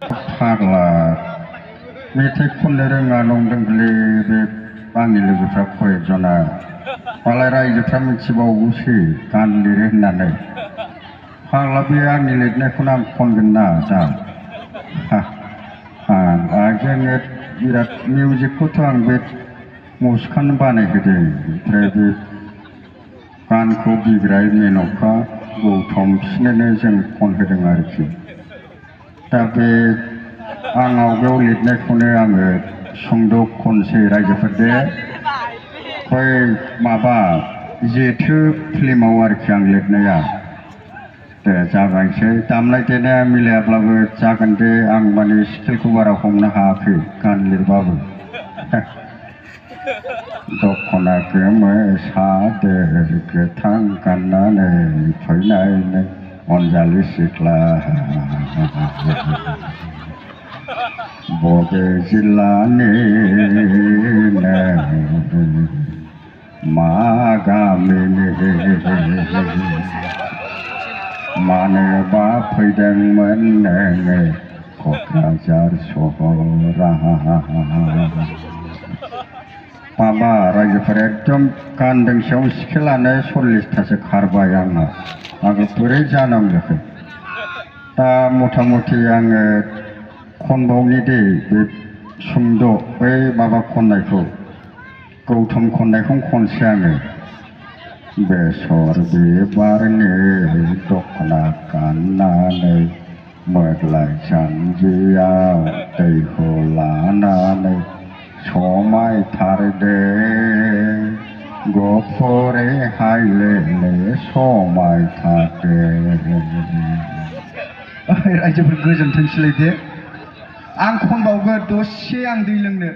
फाग्ला मेथाइ खननो रोङा नंदोंलै बे आंनि लोगोफ्रा कयेकजना मालाय रायजोफ्रा मिथिबावगौसो गान लिरो होननानै फाग्ला बे आंनि लिरनायखौनो आं खनगोन ना दा जोङो बिराद मिउजिकखौथ' आं बे मुसुखानो बानायहोदों ओमफ्राय बे गानखौ बिग्राय मेन'का गौतम बिसोरनो जों खनहोदों आरोखि दा बे आं आवगायाव लिरनायखौनो आङो सुंद' खनसै रायजोफोरदे बै माबा जेथो फिल्माव आरोखि आं लिरनाया दे जागायनोसै दामनाय देनाया मिलायाब्लाबो जागोन दे आं माने स्केलखौ बारा हमनो हायाखै गान लिरबाबो दख'ना गोमो सादोर गोथां गाननानै फैनायनो अनजालि सिख्ला बबे जिल्लानि मा गामिनि मानोबा फैदोंमोन नोङो क'क्राझार सहराव माबा रायजोफोरा एकदम गान दोंसेयाव स्केलानो 40थासो खारबाय आंना आङो बोरै जानांगौ दा मथा मथि आङो खनबावनि दे बे सुंद' बै माबा खननायखौ गौतम खननायखौनो खनसै आङो बेसर बिबारनि दख'ना गाननानै मोद्लाय जानजियाव दैखौ लानानै समायथारदों गुफुरै हायलेले समायथारदों रायजोफोर गोजोनथोंसैलाय दे आं खनबावगोन दसे आं दै लोंनो